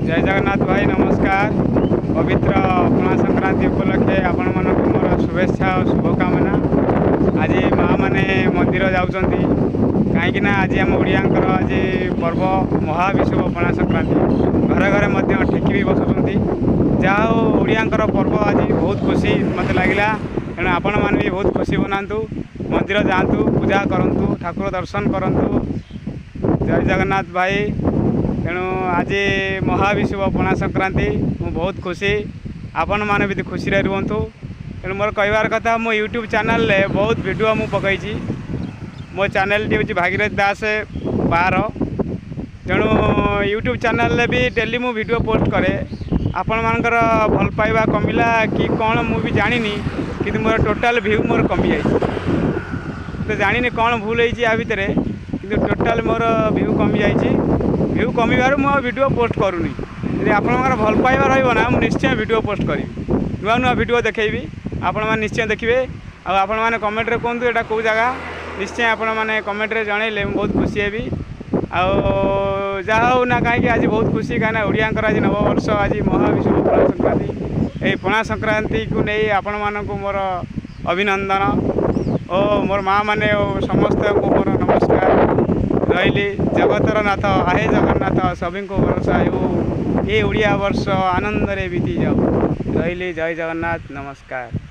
ଜୟ ଜଗନ୍ନାଥ ଭାଇ, ନମସ୍କାର। ପବିତ୍ର ପଣା ସଂକ୍ରାନ୍ତି ଉପଲକ୍ଷେ ଆପଣମାନଙ୍କୁ ମୋର ଶୁଭେଚ୍ଛା ଓ ଶୁଭକାମନା। ଆଜି ମାଆମାନେ ମନ୍ଦିର ଯାଉଛନ୍ତି, କାହିଁକିନା ଆଜି ଆମ ଓଡ଼ିଆଙ୍କର ଆଜି ପର୍ବ ମହାବିଷୁବ ପଣା ସଂକ୍ରାନ୍ତି। ଘରେ ଘରେ ମଧ୍ୟ ଠେକି ବି ବସୁଛନ୍ତି। ଯାହା ହଉ, ଓଡ଼ିଆଙ୍କର ପର୍ବ ଆଜି ବହୁତ ଖୁସି ମୋତେ ଲାଗିଲା। ତେଣୁ ଆପଣମାନେ ବି ବହୁତ ଖୁସି ବନାନ୍ତୁ, ମନ୍ଦିର ଯାଆନ୍ତୁ, ପୂଜା କରନ୍ତୁ, ଠାକୁର ଦର୍ଶନ କରନ୍ତୁ। ଜୟ ଜଗନ୍ନାଥ ଭାଇ। ତେଣୁ ଆଜି ମହାବିଷୁବ ପଣା ସଂକ୍ରାନ୍ତି, ମୁଁ ବହୁତ ଖୁସି। ଆପଣମାନେ ବି ଖୁସିରେ ରୁହନ୍ତୁ। ତେଣୁ ମୋର କହିବାର କଥା, ମୋ ୟୁଟ୍ୟୁବ୍ ଚ୍ୟାନେଲ୍ରେ ବହୁତ ଭିଡ଼ିଓ ମୁଁ ପକାଇଛି। ମୋ ଚ୍ୟାନେଲ୍ଟି ହେଉଛି ଭାଗୀରଥ ଦାସ 12। ତେଣୁ ୟୁଟ୍ୟୁବ୍ ଚ୍ୟାନେଲ୍ରେ ବି ଡେଲି ମୁଁ ଭିଡ଼ିଓ ପୋଷ୍ଟ କରେ। ଆପଣମାନଙ୍କର ଭଲ ପାଇବା କମିଲା କି କ'ଣ ମୁଁ ବି ଜାଣିନି, କିନ୍ତୁ ମୋର ଟୋଟାଲ୍ ଭ୍ୟୁ ମୋର କମିଯାଇଛି। ତ ଜାଣିନି କ'ଣ ଭୁଲ ହେଇଛି ୟା ଭିତରେ, କିନ୍ତୁ ଟୋଟାଲ୍ ମୋର ଭ୍ୟୁ କମିଯାଇଛି। ଭ୍ୟୁ କମିବାରୁ ମୁଁ ଆଉ ଭିଡ଼ିଓ ପୋଷ୍ଟ କରୁନି। ଯଦି ଆପଣଙ୍କର ଭଲ ପାଇବା ରହିବ ନା, ମୁଁ ନିଶ୍ଚୟ ଭିଡ଼ିଓ ପୋଷ୍ଟ କରିବି, ନୂଆ ନୂଆ ଭିଡ଼ିଓ ଦେଖେଇବି, ଆପଣମାନେ ନିଶ୍ଚୟ ଦେଖିବେ। ଆଉ ଆପଣମାନେ କମେଣ୍ଟରେ କୁହନ୍ତୁ ଏଇଟା କେଉଁ ଜାଗା। ନିଶ୍ଚୟ ଆପଣମାନେ କମେଣ୍ଟରେ ଜଣେଇଲେ ମୁଁ ବହୁତ ଖୁସି ହେବି। ଆଉ ଯାହା ହେଉ ନା କାହିଁକି, ଆଜି ବହୁତ ଖୁସି, କାହିଁକିନା ଓଡ଼ିଆଙ୍କର ଆଜି ନବବର୍ଷ, ଆଜି ମହାବିଷୁବ ପଣା ସଂକ୍ରାନ୍ତି। ଏହି ପଣା ସଂକ୍ରାନ୍ତିକୁ ନେଇ ଆପଣମାନଙ୍କୁ ମୋର ଅଭିନନ୍ଦନ ଓ ମୋର ମାଆ ମାନେ ଓ ସମସ୍ତଙ୍କୁ ମୋର ନମସ୍କାର। ରହିଲି। ଜଗତର ନାଥ ଆହେ ଜଗନ୍ନାଥ, ସଭିଙ୍କୁ ଭରସା ହେଉ, ଏ ଓଡ଼ିଆ ବର୍ଷ ଆନନ୍ଦରେ ବିତିଯାଉ। ରହିଲି, ଜୟ ଜଗନ୍ନାଥ, ନମସ୍କାର।